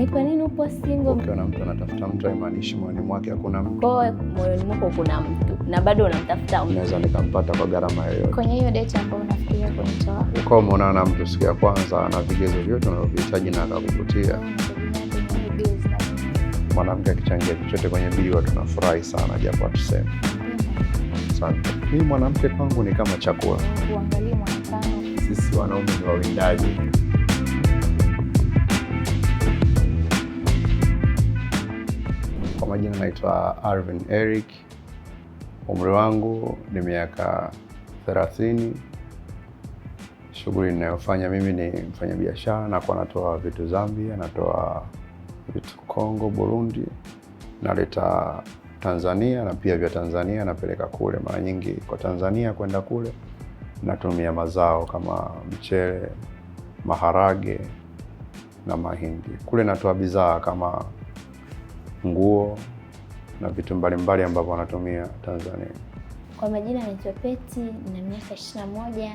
Ni kwa nini upo single? Ukiona mtu anatafuta mtu haimaanishi moyoni mwake hakuna mtu. Kwa moyoni mwako kuna mtu na bado unamtafuta mtu. Naweza nikampata kwa gharama yoyote. Kwenye hiyo date ambayo unafikiria kunitoa, Ukawa umeonana na mtu siku ya kwanza ana vigezo vyote unavyohitaji na akakuvutia. unategemea kwenye hiyo bills na nini? Mwanamke akichangia chochote kwenye bili watu tunafurahi sana, japo hatusemi. Asante. Mimi mwanamke kwangu ni kama chakula. Uangalie mwonekano. Sisi wanaume ni wawindaji. Kwa majina naitwa Arvin Eric, umri wangu ni miaka 30. Shughuli ninayofanya mimi ni mfanyabiashara, nakuwa natoa vitu Zambia, natoa vitu Kongo, Burundi, naleta Tanzania na pia vya Tanzania napeleka kule. Mara nyingi kwa Tanzania kwenda kule natumia mazao kama mchele, maharage na mahindi. Kule natoa bidhaa kama nguo na vitu mbalimbali ambavyo wanatumia Tanzania. Kwa majina naitwa Peti na miaka 21,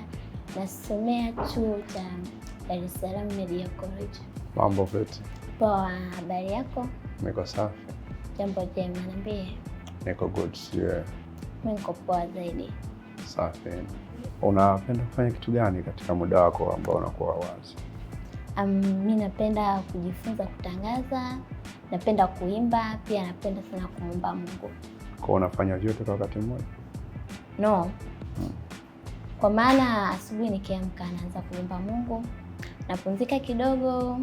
nasomea chuo cha Dar es Salaam Media College. Mambo Peti? Poa, habari yako? Niko safi. Jambo jema, niambie. Niko good, sio? Mimi niko poa zaidi. Safi. Unapenda kufanya kitu gani katika muda wako ambao unakuwa wazi? Mi napenda kujifunza kutangaza, napenda kuimba, pia napenda sana kumwomba Mungu. Kwa unafanya vyote kwa wakati mmoja? No. Kwa maana asubuhi nikiamka naanza kuomba Mungu, napumzika kidogo,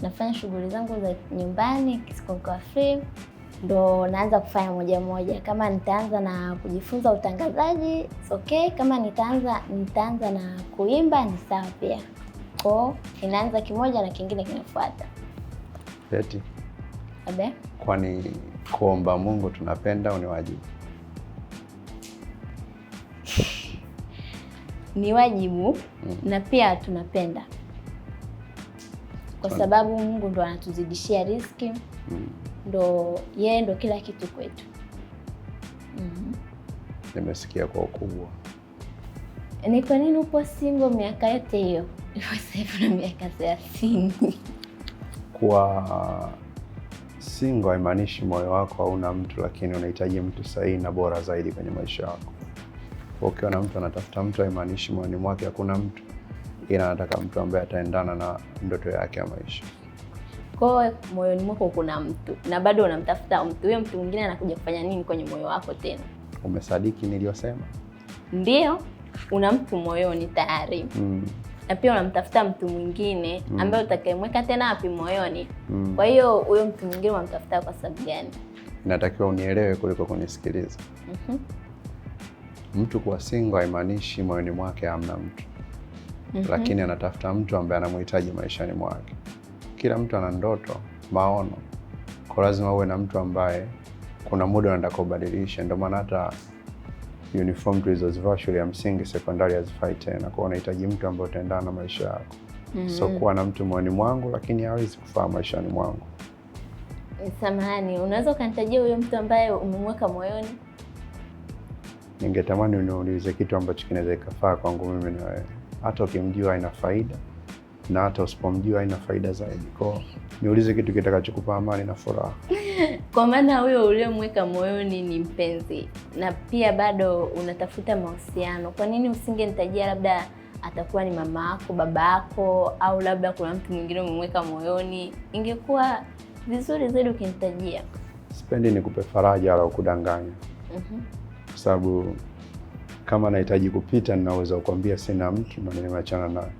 nafanya shughuli zangu za nyumbani, siku nikiwa free ndo naanza kufanya moja moja. Kama nitaanza na kujifunza utangazaji, it's okay. Kama nitaanza na kuimba ni sawa pia. Kwa inaanza kimoja na kingine kinafuata. Peti, Abe? kwani kuomba Mungu tunapenda au ni wajibu? Ni wajibu na pia tunapenda. Kwa sababu Mungu ndo anatuzidishia riziki, ndo yeye ndo kila kitu kwetu. Nimesikia kwa ukubwa. Ni kwa nini upo single miaka yote hiyo? Sasa hivi na miaka 30. Kuwa single haimaanishi moyo wako hauna mtu, lakini unahitaji mtu sahihi na bora zaidi kwenye maisha yako. Kwa ukiwa na mtu anatafuta mtu haimaanishi moyoni mwake hakuna mtu, ila anataka mtu ambaye ataendana na ndoto yake ya maisha. Kwa hiyo moyoni mwako kuna mtu na bado unamtafuta mtu. Huyo mtu mwingine anakuja kufanya nini kwenye moyo wako tena? Umesadiki niliyosema? Ndio, una mtu moyoni tayari. Na pia unamtafuta mtu mwingine ambaye utakayemweka tena wapi moyoni. Kwa hiyo huyo mtu mwingine unamtafuta kwa sababu gani? Inatakiwa unielewe kuliko kunisikiliza. Mtu kuwa single haimaanishi moyoni mwake hamna mtu. Lakini anatafuta mtu ambaye anamhitaji maishani mwake. Kila mtu ana ndoto, maono. Kwa lazima uwe na mtu ambaye kuna muda unataka kubadilisha. Ndio maana hata uniform tulizozivaa shule ya msingi, sekondari hazifai tena. Kwa unahitaji mtu ambaye utaendana na maisha yako. So kuwa na mtu moyoni mwangu lakini hawezi kufaa maishani mwangu. Samahani, unaweza ukanitajia huyo mtu ambaye umemweka moyoni? Ningetamani uniulize kitu ambacho kinaweza kikafaa kwangu mimi na wewe. Hata ukimjua haina faida na hata usipomjua haina faida zaidi. Kwa niulize kitu kitakachokupa amani na furaha. Kwa maana huyo uliyemweka moyoni ni mpenzi na pia bado unatafuta mahusiano. Kwa nini usingenitajia labda atakuwa ni mama yako, baba yako, au labda kuna mtu mwingine umemweka moyoni? Ingekuwa vizuri zaidi ukinitajia. Sipendi nikupe faraja wala kukudanganya. Kwa sababu kama nahitaji kupita ninaweza kukwambia sina mtu na nimeachana naye.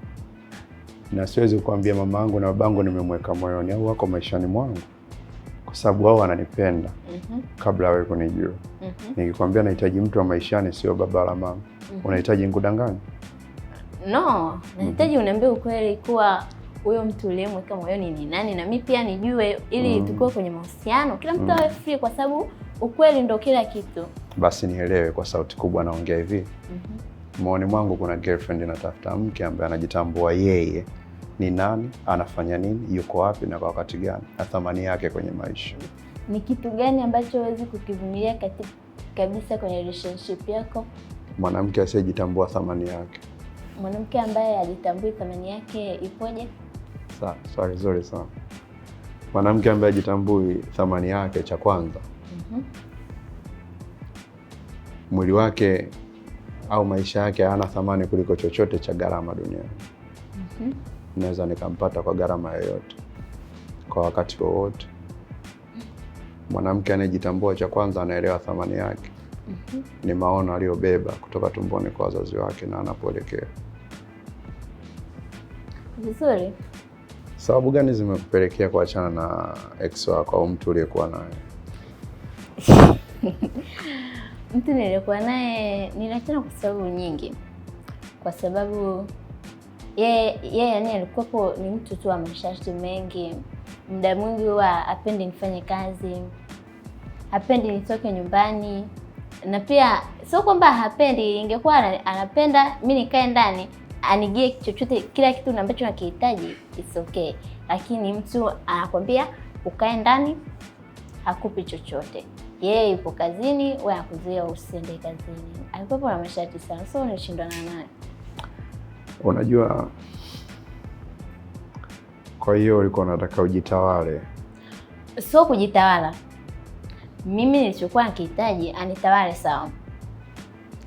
Na siwezi kukwambia mamangu na babangu nimemweka moyoni au wako maishani mwangu, kwa sababu wao wananipenda kabla wewe kunijua. Nikikwambia nahitaji mtu wa maishani, sio baba wala mama, unahitaji nikudanganye? No, nahitaji uniambie ukweli kuwa huyo mtu uliyemweka moyoni ni nani, na mimi pia nijue ili tukue kwenye mahusiano, kila mtu awe free, kwa sababu ukweli ndo kila kitu. Basi nielewe kwa sauti kubwa naongea hivi. Moyoni mwangu kuna girlfriend, natafuta mke ambaye anajitambua yeye ni nani, anafanya nini, yuko wapi na kwa wakati gani, na thamani yake kwenye maisha. Ni kitu gani ambacho huwezi kukivumilia kabisa kwenye relationship yako? Mwanamke asiyejitambua thamani yake. Mwanamke ambaye hajitambui thamani yake ipoje? Swali zuri sana. Mwanamke ambaye hajitambui thamani yake, cha kwanza, mwili wake au maisha yake hayana thamani kuliko chochote cha gharama duniani. Naweza nikampata kwa gharama yoyote, kwa wakati wowote. Mwanamke anayejitambua, cha kwanza, anaelewa thamani yake, ni maono aliyobeba kutoka tumboni kwa wazazi wake na anapoelekea. Vizuri. Sababu gani zimekupelekea kuachana na ex wako au mtu uliyekuwa naye? Mtu nilikuwa naye niliachana kwa sababu nyingi, kwa sababu yeye yani alikuwepo ni mtu tu wa masharti mengi. Muda mwingi huwa hapendi nifanye kazi, hapendi nitoke nyumbani, na pia sio kwamba hapendi, ingekuwa anapenda mi nikae ndani anigie chochote kila kitu ambacho nakihitaji, it's okay, lakini mtu anakwambia ukae ndani, hakupi chochote. Yeye yupo kazini, wewe anakuzuia usiende kazini. Alikuwa na masharti sana, so nilishindana naye. Unajua, kwa hiyo ulikuwa unataka ujitawale? Sio kujitawala, mimi nilichokuwa nakihitaji anitawale, sawa,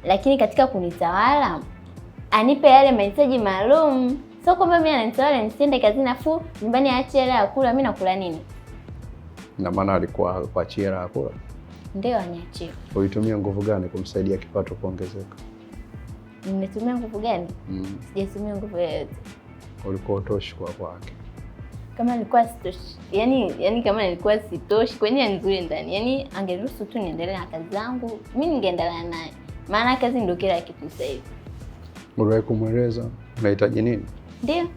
lakini katika kunitawala anipe yale mahitaji maalum. Sio kwamba mimi ananitawala nisiende kazini afu nyumbani aache hela ya kula, mimi nakula nini? Na maana alikuwa kuachia hela ya kula? Ndio, aniachie. Ulitumia nguvu gani kumsaidia kipato kuongezeka? Nimetumia nguvu gani? Sijatumia nguvu yoyote. Ulikuwa utoshi kwa kwake? Kama nilikuwa sitoshi, yani kama nilikuwa sitoshi, kwa nini anizuie ndani? Yani angeruhusu tu niendelee na kazi zangu, mimi ningeendelea naye, maana kazi ndio kila kitu sasa hivi. Uliwahi kumweleza unahitaji nini? Ndio,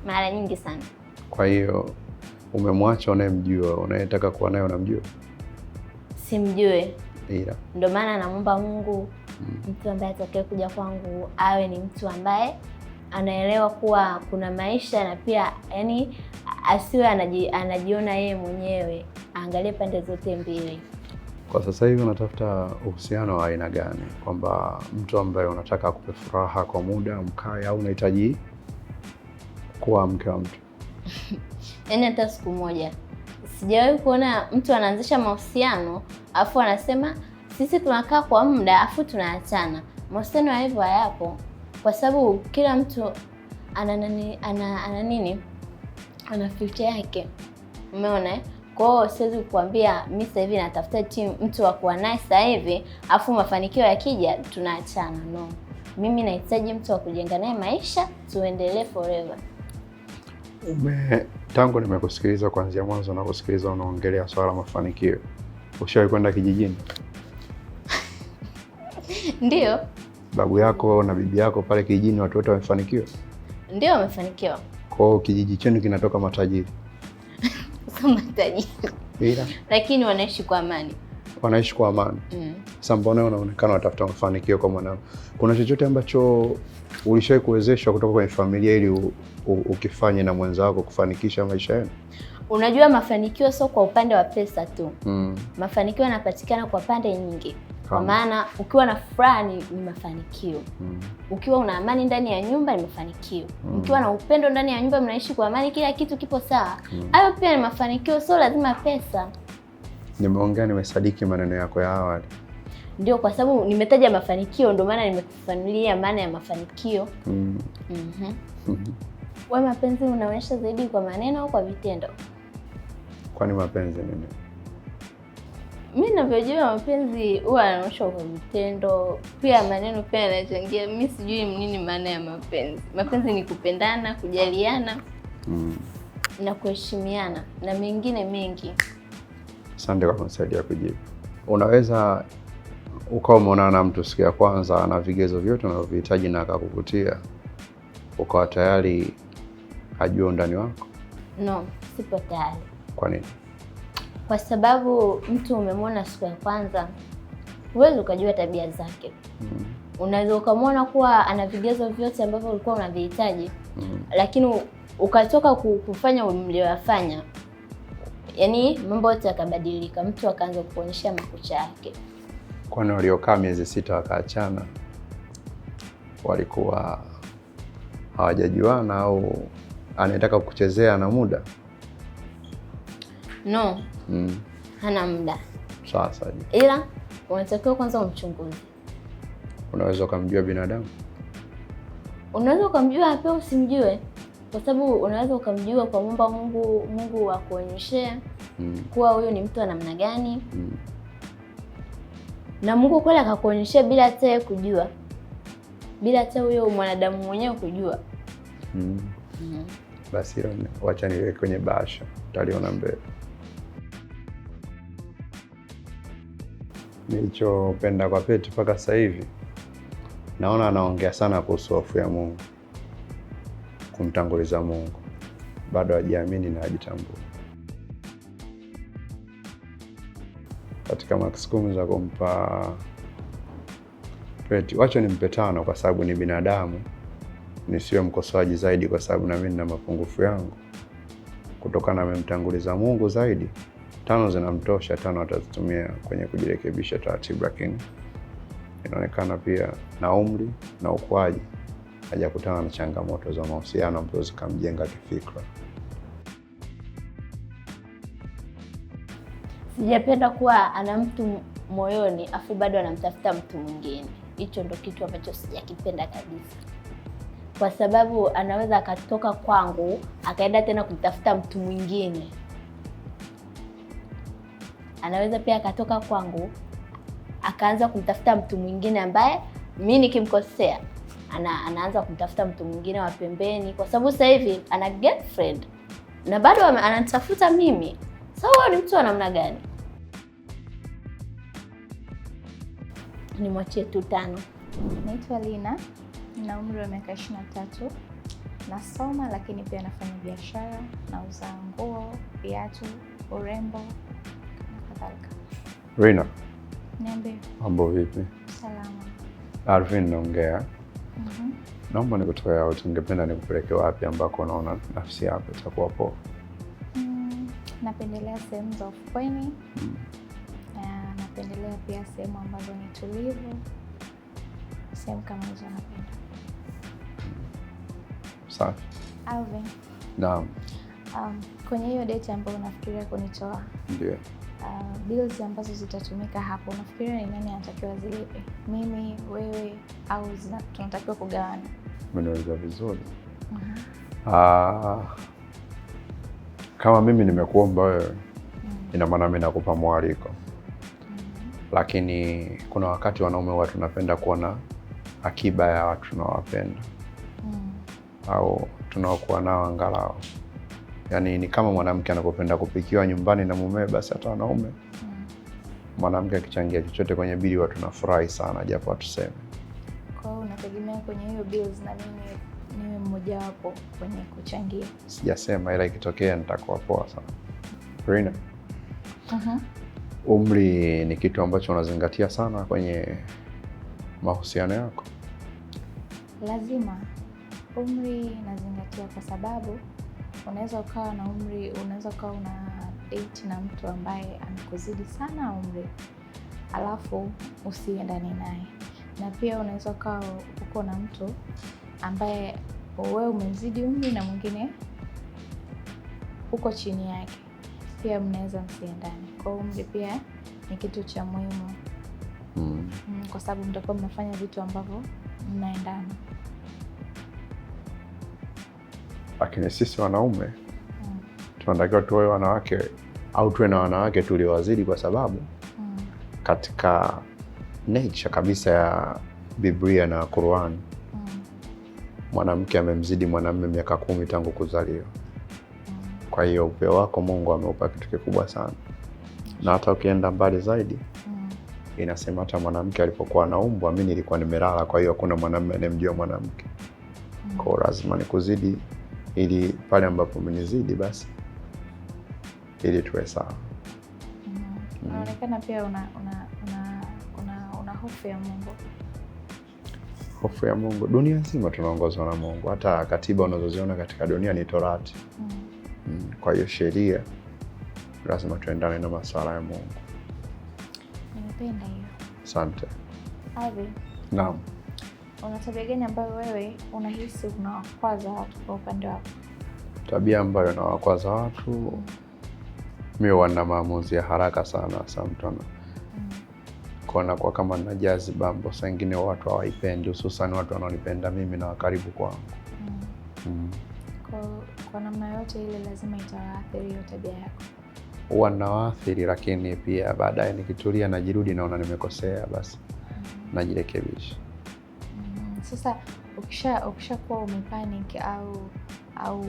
mara nyingi sana. Kwa hiyo umemwacha unayemjua, unayetaka kuwa naye unamjua? Simjue. Ila ndio maana namuomba Mungu mtu ambaye atakaye kuja kwangu awe ni mtu ambaye anaelewa kuwa kuna maisha, na pia yani asiwe anajiona yeye mwenyewe, aangalie pande zote mbili. Kwa sasa hivi unatafuta uhusiano wa aina gani? Kwamba mtu ambaye unataka akupe furaha kwa muda mkae, au unahitaji kuwa mke wa mtu? Yaani hata siku moja sijawahi kuona mtu anaanzisha mahusiano afu anasema sisi tunakaa kwa muda afu tunaachana. Mahusiano ya hivyo hayapo, kwa sababu kila mtu ana nini, ana future yake. Umeona eh? Kwa hiyo siwezi kukuambia mimi sasa hivi natafuta team mtu wa kuwa naye sasa hivi afu mafanikio yakija tunaachana. No, mimi nahitaji mtu wa kujenga naye maisha, tuendelee forever. Tangu nimekusikiliza kuanzia mwanzo na kusikiliza unaongelea swala la mafanikio, ushawahi kwenda kijijini? Ndio. Babu yako na bibi yako pale kijijini watu wote wamefanikiwa? Ndio, wamefanikiwa. Kwa hiyo kijiji chenu kinatoka matajiri? Sio matajiri. Ila lakini wanaishi kwa amani. Wanaishi kwa amani. Sasa mbona unaonekana unatafuta mafanikio kwa mwanao? Kuna chochote ambacho ulishawahi kuwezeshwa kutoka kwenye familia ili ukifanye na mwenza wako kufanikisha maisha yenu? Unajua mafanikio sio kwa upande wa pesa tu. Mafanikio yanapatikana kwa pande nyingi. Kwa maana ukiwa na furaha ni mafanikio. Ukiwa una amani ndani ya nyumba ni mafanikio. Ukiwa na upendo ndani ya nyumba, mnaishi kwa amani, kila kitu kipo sawa. Hayo pia ni mafanikio, sio lazima pesa. Nimeongea, nimesadiki maneno yako ya awali. Ndio, kwa sababu nimetaja mafanikio ndio maana nimekufanulia maana ya mafanikio. Wewe mapenzi unaonyesha zaidi kwa maneno au kwa vitendo? Kwani mapenzi nini? Mimi ninavyojua mapenzi huwa yanaonyeshwa kwa vitendo, pia maneno pia yanachangia. Mimi sijui nini maana ya mapenzi. Mapenzi ni kupendana, kujaliana na kuheshimiana na mengine mengi. Asante kwa kunisaidia kujibu. Unaweza ukawa umeonana na mtu siku ya kwanza ana vigezo vyote unavyohitaji na akakuvutia, ukawa tayari ajue undani wako? No, sipo tayari. Kwa nini? Kwa sababu mtu umemwona siku ya kwanza, huwezi ukajua tabia zake. Unaweza ukamwona kuwa ana vigezo vyote ambavyo ulikuwa unavihitaji, lakini ukatoka kufanya mlioyafanya, yaani mambo yote yakabadilika, mtu akaanza kuonyesha makucha yake. Kwani waliokaa miezi 6 wakaachana walikuwa hawajajuana au anataka kuchezea na muda? No. Hana muda. Sasa je. Ila unatakiwa kwanza umchunguze. Unaweza kumjua binadamu? Unaweza ukamjua pia usimjue. Kwa sababu unaweza ukamjua kwa muomba Mungu, Mungu akuonyeshe kuwa huyu ni mtu wa namna gani. Na Mungu kweli akakuonyesha bila hata kujua. Bila hata huyo mwanadamu mwenyewe kujua. Basi wacha niweke kwenye bahasha, utaliona mbele. Nilichopenda kwa Peti mpaka sasa hivi, naona anaongea sana kuhusu hofu ya Mungu, kumtanguliza Mungu. Bado hajiamini na hajitambui. Katika max 10 za kumpa Peti, wacha nimpe 5 kwa sababu ni binadamu, nisiwe mkosoaji zaidi kwa sababu na mimi nina mapungufu yangu. Kutokana amemtanguliza Mungu zaidi, 5 zinamtosha, 5 atazitumia kwenye kujirekebisha taratibu, lakini inaonekana pia na umri na ukuaji hajakutana na changamoto za mahusiano ambazo zikamjenga kifikra. Sijapenda kuwa ana mtu moyoni afu bado anamtafuta mtu mwingine. Hicho ndo kitu ambacho sijakipenda kabisa. Kwa sababu anaweza akatoka kwangu akaenda tena kumtafuta mtu mwingine. Anaweza pia akatoka kwangu akaanza kumtafuta mtu mwingine ambaye mimi nikimkosea anaanza kumtafuta mtu mwingine wa pembeni, kwa sababu sasa hivi ana girlfriend na bado ananitafuta mimi. Sasa huyo ni mtu wa namna gani? Nimwachie tu 5. Naitwa Lina, nina umri wa miaka 23. Nasoma lakini pia nafanya biashara, nauza nguo, viatu, urembo na kadhalika. Rina. Niambie. Mambo vipi? Salama. Arvin naongea. Naomba nikutoe out, ningependa nikupeleke wapi ambako unaona nafsi yako itakuwa poa? Napendelea sehemu za ufukweni. Na napendelea pia sehemu ambazo ni tulivu. Sehemu kama hizo napenda. Safi. Alvin. Naam. Kwenye hiyo date ambayo unafikiria kunitoa. Ndio. Bills ambazo zitatumika hapo, unafikiria ni nani anatakiwa zilipe? Mimi, wewe au tunatakiwa kugawana? Umeniuliza vizuri. Kama mimi nimekuomba wewe, ina maana mimi nakupa mwaliko. Lakini kuna wakati wanaume huwa tunapenda kuona akiba ya watu tunaowapenda au tunaokuwa nao angalau. Yaani ni kama mwanamke anapopenda kupikiwa nyumbani na mumewe, basi hata wanaume mwanamke akichangia chochote kwenye bili watu tunafurahi sana japo hatuseme. Kwa hiyo unategemea kwenye hiyo bills na mimi niwe mmoja wapo kwenye kuchangia? Sijasema, ila ikitokea nitakuwa poa sana. Rina. Umri ni kitu ambacho unazingatia sana kwenye mahusiano yako? Lazima umri nazingatia, kwa sababu unaweza ukawa na umri, unaweza ukawa una date na mtu ambaye amekuzidi sana umri alafu usiendane naye, na pia unaweza ukawa uko na mtu ambaye wewe umemzidi umri na mwingine uko chini yake, pia mnaweza msiendane. Kwa hiyo umri pia ni kitu cha muhimu. Kwa sababu mtakuwa mnafanya vitu ambavyo mnaendana. Lakini sisi wanaume tunatakiwa tuwe wanawake au tuwe na wanawake tuliowazidi, kwa sababu katika nature kabisa ya Biblia na Qur'an mwanamke amemzidi mwanamume miaka 10 tangu kuzaliwa. Kwa hiyo upeo wako Mungu ameupa kitu kikubwa sana. Na hata ukienda mbali zaidi inasema hata mwanamke alipokuwa anaumbwa mimi nilikuwa nimelala, kwa hiyo hakuna mwanamume anayemjua mwanamke. Kwa hiyo lazima nikuzidi ili pale ambapo umenizidi basi ili tuwe sawa. Unaonekana pia una hofu ya Mungu. Hofu ya Mungu. Dunia nzima tunaongozwa na Mungu. Hata katiba unazoziona katika dunia ni Torati. Kwa hiyo sheria lazima tuendane na masuala ya Mungu. Nimependa hiyo. Asante. Avi. Naam. Una tabia gani ambayo wewe unahisi unawakwaza watu kwa upande wako? Tabia ambayo nawakwaza watu, Mi huwa nina maamuzi ya haraka sana, hasa mtu kuona kwa kama nina jaziba, saa ingine watu hawaipendi, hususan watu wanaonipenda mimi na wakaribu kwangu. Kwa namna yote ile lazima itawaathiri hiyo tabia yako. Huwa nawaathiri, lakini pia baadaye nikitulia najirudi, naona nimekosea, basi najirekebisha. Sasa ukishakuwa umepanic au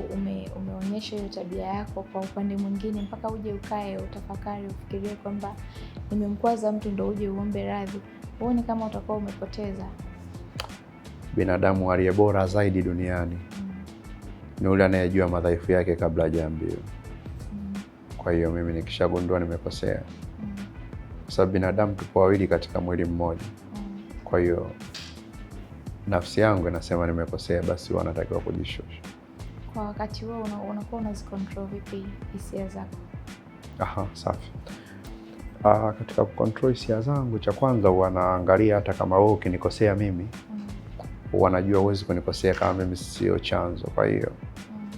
umeonyesha hiyo tabia yako kwa upande mwingine, mpaka uje ukae utafakari, ufikirie kwamba nimemkwaza mtu ndo uje uombe radhi, huoni kama utakuwa umepoteza? Binadamu aliye bora zaidi duniani ni yule anayejua madhaifu yake kabla hajaambiwa. Kwa hiyo mimi nikishagundua nimekosea, kwa sababu binadamu tupo wawili katika mwili mmoja. Kwa hiyo nafsi yangu inasema nimekosea, basi wanatakiwa kujishusha. Kwa wakati huo unakuwa unazicontrol vipi hisia zako? Aha, safi. Katika kucontrol hisia zangu, cha kwanza huwa naangalia, hata kama wewe ukinikosea mimi, huwa najua huwezi kunikosea kama mimi sio chanzo. Kwa hiyo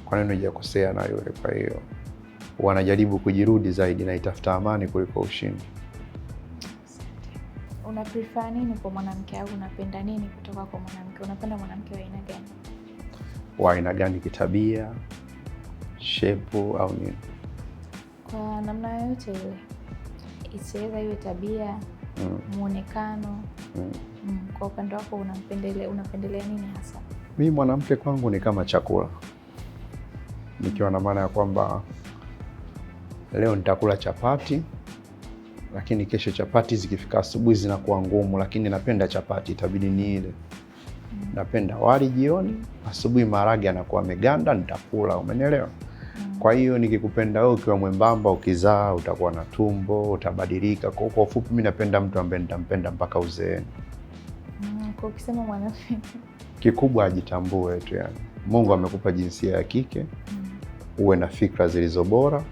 kwa nini hujakosea na yule? Kwa hiyo huwa najaribu kujirudi zaidi, naitafuta amani kuliko ushindi. Asante. Una prefer nini kwa mwanamke au unapenda nini kutoka kwa mwanamke? Unapenda mwanamke wa aina gani? Wa aina gani? Kitabia, shepu au nini? Kwa namna yoyote ile, isiweza iwe tabia, muonekano. Kwa upande wako unapendelea nini hasa? Mimi mwanamke kwangu ni kama chakula, nikiwa na maana ya kwamba leo nitakula chapati, lakini kesho chapati zikifika asubuhi zinakuwa ngumu, lakini napenda chapati, itabidi niile. Napenda wali jioni, asubuhi maharage yanakuwa meganda, nitakula. Umenielewa? Kwa hiyo nikikupenda wewe ukiwa mwembamba, ukizaa utakuwa na tumbo, utabadilika. Kwa ufupi, mimi napenda mtu ambaye nitampenda mpaka uzeeni. Kwa ukisema mwanamke, Kikubwa ajitambue tu, yani Mungu amekupa jinsia ya kike, uwe na fikra zilizo bora,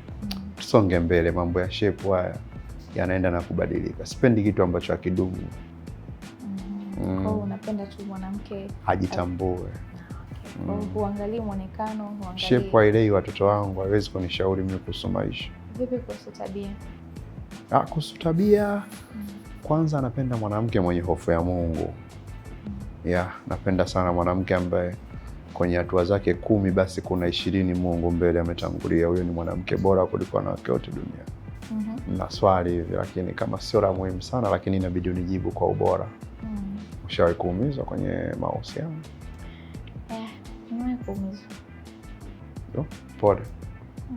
tusonge mbele. Mambo ya shepu haya yanaenda na kubadilika. Sipendi kitu ambacho hakidumu. Kwa hiyo unapenda tu mwanamke Ajitambue. Okay. Kwa hiyo huangalii muonekano, huangalii Shepu hailei watoto wangu, hawezi kunishauri mimi kuhusu maisha. Vipi kuhusu tabia? Kuhusu tabia, kwanza napenda mwanamke mwenye hofu ya Mungu. Napenda sana mwanamke ambaye kwenye hatua zake 10 basi kuna 20 Mungu mbele ametangulia. Huyo ni mwanamke bora kuliko wanawake wote duniani. Na swali hivi, lakini kama sio la muhimu sana, lakini inabidi unijibu kwa ubora. Ushawahi kuumizwa kwenye mahusiano? Nimewahi kuumizwa. Pole.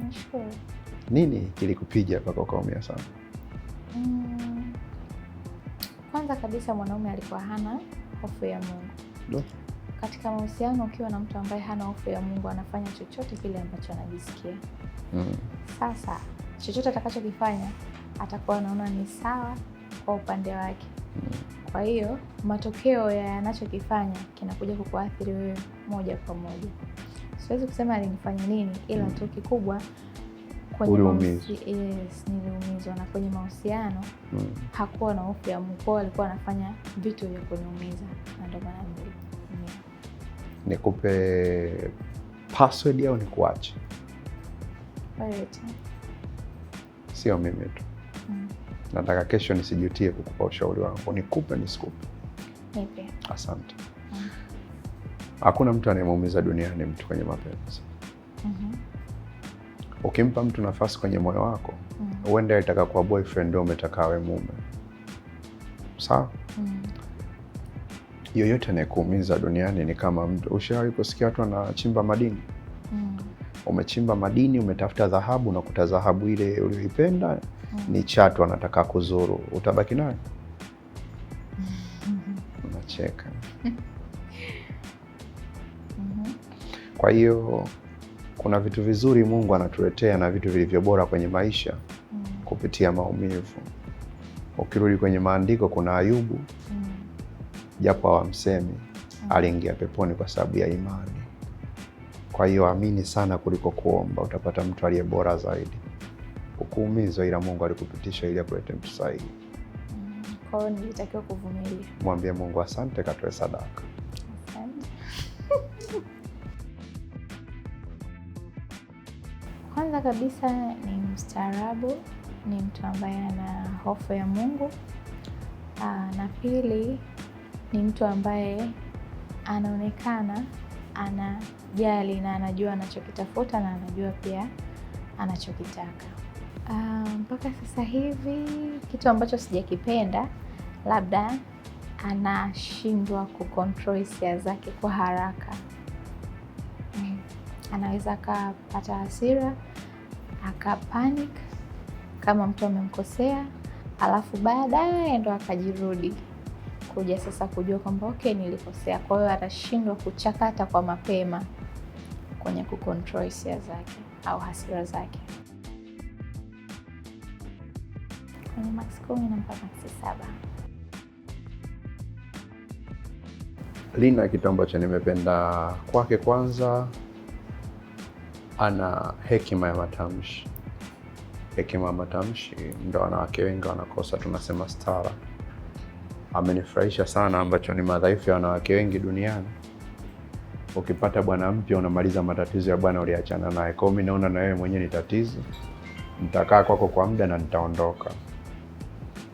Nashukuru. Nini kilikupiga mpaka ukaumia sana? Kwanza kabisa mwanaume alikuwa hana hofu ya Mungu. Katika mahusiano ukiwa na mtu ambaye hana hofu ya Mungu, anafanya chochote kile ambacho anajisikia. Sasa chochote atakachokifanya atakuwa anaona ni sawa kwa upande wake. Kwa hiyo matokeo ya anachokifanya kinakuja kukuathiri wewe moja kwa moja. Siwezi kusema alinifanya nini, ila tu kikubwa kwenye Uliumizwa. Yes, niliumizwa. Na kwenye mahusiano hakuwa na hofu ya Mungu, kwa alikuwa anafanya vitu vya kuniumiza, na ndio maana niliumia. Nikupe password au nikuache? Wewe tu. Sio mimi tu. Nataka kesho nisijutie kukupa ushauri wangu. Nikupe nisikupe? Nipe. Asante. Hakuna mtu anayemuumiza duniani mtu kwenye mapenzi. Ukimpa mtu nafasi kwenye moyo wako, huenda alitaka kuwa boyfriend, wewe umetaka awe mume. Sawa? Yoyote anayekuumiza duniani ni kama mtu. Ushawahi kusikia watu wanachimba madini? Umechimba madini, umetafuta dhahabu, unakuta dhahabu ile uliyoipenda ni chatu, anataka kuzuru. Utabaki nayo? Unacheka. Kwa hiyo kuna vitu vizuri Mungu anatuletea na vitu vilivyo bora kwenye maisha kupitia maumivu. Ukirudi kwenye maandiko kuna Ayubu, japo hawamsemi, aliingia peponi kwa sababu ya imani. Kwa hiyo amini sana kuliko kuomba, utapata mtu aliye bora zaidi. Ukuumizwa, ila Mungu alikupitisha ili akulete mtu sahihi. Kwa hiyo nilitakiwa kuvumilia. Mwambie Mungu asante, katoe sadaka. Asante. Kwanza kabisa ni mstaarabu, ni mtu ambaye ana hofu ya Mungu. Na pili ni mtu ambaye anaonekana anajali na anajua anachokitafuta na anajua pia anachokitaka. Mpaka sasa hivi kitu ambacho sijakipenda, labda anashindwa kucontrol hisia zake kwa haraka. Anaweza akapata hasira, akapanic kama mtu amemkosea, alafu baadaye ndo akajirudi kuja sasa kujua kwamba okay, nilikosea. Kwa hiyo atashindwa kuchakata kwa mapema kwenye kucontrol hisia zake au hasira zake. Kwenye max 10 nampa max 7. Lina, kitu ambacho nimependa kwake, kwanza ana hekima ya matamshi. Hekima ya matamshi ndo wanawake wengi wanakosa, tunasema stara. Amenifurahisha sana, ambacho ni madhaifu ya wanawake wengi duniani. Ukipata bwana mpya unamaliza matatizo ya bwana uliachana naye. Kwa hiyo mimi naona na wewe mwenyewe ni tatizo, nitakaa kwako kwa muda na nitaondoka.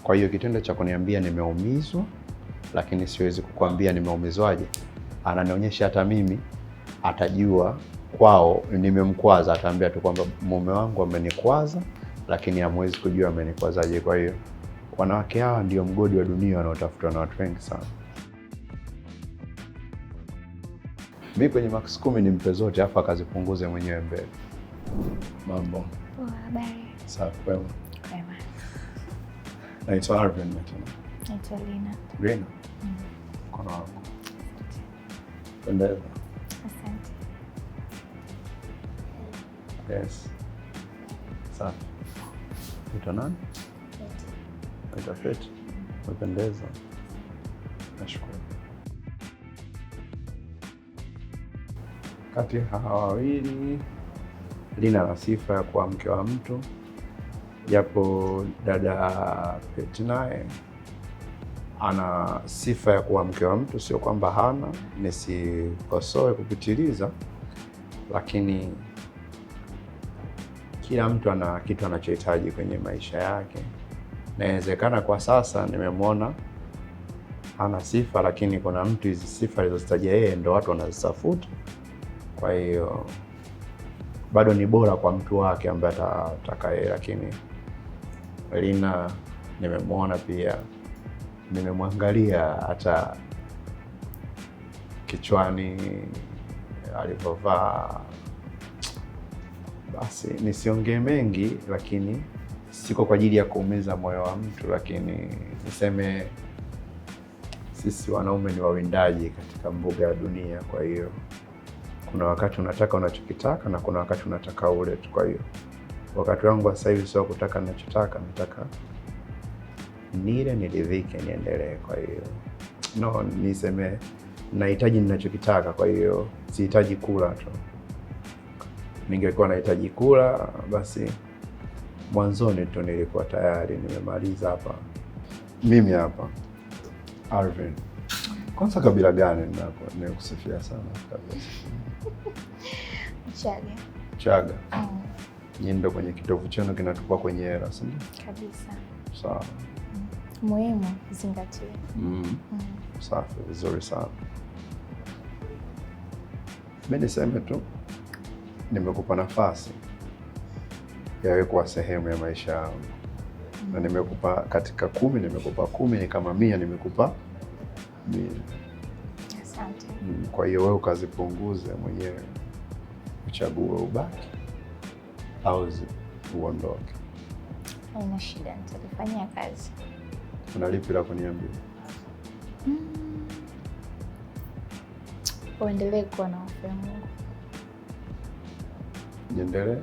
Kwa hiyo kitendo cha kuniambia nimeumizwa, lakini siwezi kukwambia nimeumizwaje, ananionyesha hata mimi atajua kwao nimemkwaza, ataambia tu kwamba mume wangu amenikwaza, lakini hamwezi kujua amenikwazaje. Kwa hiyo wanawake hawa ndio mgodi wa dunia wanaotafutwa na watu wengi sana. Mi kwenye max 10 nimpe zote, afu akazipunguze mwenyewe mbele. Mambo Poa, habari? safi, kwema. Kwema. Naitwa Arvin. Naitwa Lina. Lina, mkono wako pendeza. Asante. Yes. Safi. Naitwa nani? Naitwa Feti. Umependeza. Nashukuru. Kati ya hawa wawili, Lina ana sifa ya kuwa mke wa mtu, japo dada Feti naye ana sifa ya kuwa mke wa mtu, sio kwamba hana, nisikosoe kupitiliza, lakini kila mtu ana kitu anachohitaji kwenye maisha yake. Inawezekana kwa sasa nimemwona hana sifa, lakini kuna mtu hizi sifa alizozitaja yeye ndo watu wanazitafuta. Kwa hiyo bado ni bora kwa mtu wake ambaye atataka yeye, lakini Lina nimemwona pia, nimemwangalia hata kichwani alivyovaa. Basi nisiongee mengi, lakini siko kwa ajili ya kuumiza moyo wa mtu, lakini niseme sisi wanaume ni wawindaji katika mbuga ya dunia. Kwa hiyo kuna wakati unataka unachokitaka na kuna wakati unataka ule tu. Kwa hiyo wakati wangu sasa hivi sio kutaka ninachotaka, nataka nile niridhike, niendelee. Kwa hiyo no, niseme nahitaji ninachokitaka, kwa hiyo sihitaji kula tu. Ningekuwa nahitaji kula basi mwanzoni tu nilikuwa tayari nimemaliza hapa. Mimi hapa Arvin. Kwanza kabila gani ninakusifia sana kabisa? Chaga. Chaga. Nyinyi ndio kwenye kitovu chenu kinatupa kwenye hela, si ndio? Kabisa. Sawa. Muhimu zingatia. Safi, vizuri sana. Mimi niseme tu nimekupa nafasi ya wewe kuwa sehemu ya maisha yangu. Na nimekupa katika 10, nimekupa 10, ni kama 100 nimekupa 100. Asante. Kwa hiyo wewe ukazipunguze mwenyewe, uchague ubaki au uondoke. Haina shida, nitalifanyia kazi. Una lipi la kuniambia? Uendelee kuwa na hofu ya Mungu. Niendelee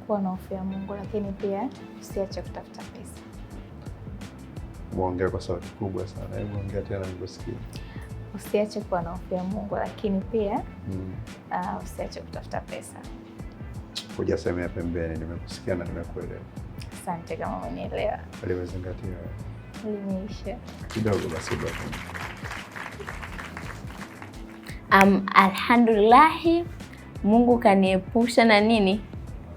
kuwa na hofu ya Mungu, lakini pia usiache kutafuta pesa. Muongee kwa sauti kubwa sana. Hebu ongea tena nikusikie. Usiache kuwa na hofu ya Mungu, lakini pia usiache kutafuta pesa. Hujasemea pembeni, nimekusikia na nimekuelewa. Asante kama umenielewa. Limezingatia. Limeisha. Kidogo basi basi. Alhamdulillah, Mungu kaniepusha na nini?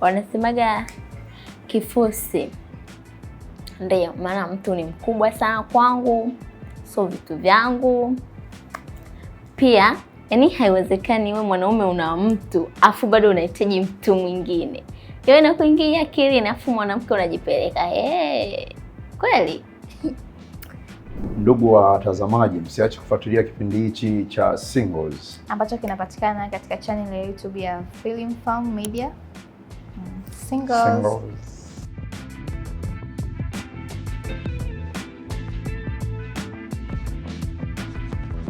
Wanasemaga kifusi. Ndio maana mtu ni mkubwa sana kwangu, so vitu vyangu pia. Yani haiwezekani wewe mwanaume una mtu afu bado unahitaji mtu mwingine, hiyo inakuingia akili, na afu mwanamke unajipeleka hey, kweli? Ndugu watazamaji, msiache kufuatilia kipindi hichi cha Singles ambacho kinapatikana katika channel ya YouTube ya Film Farm Media. Singles. Singles.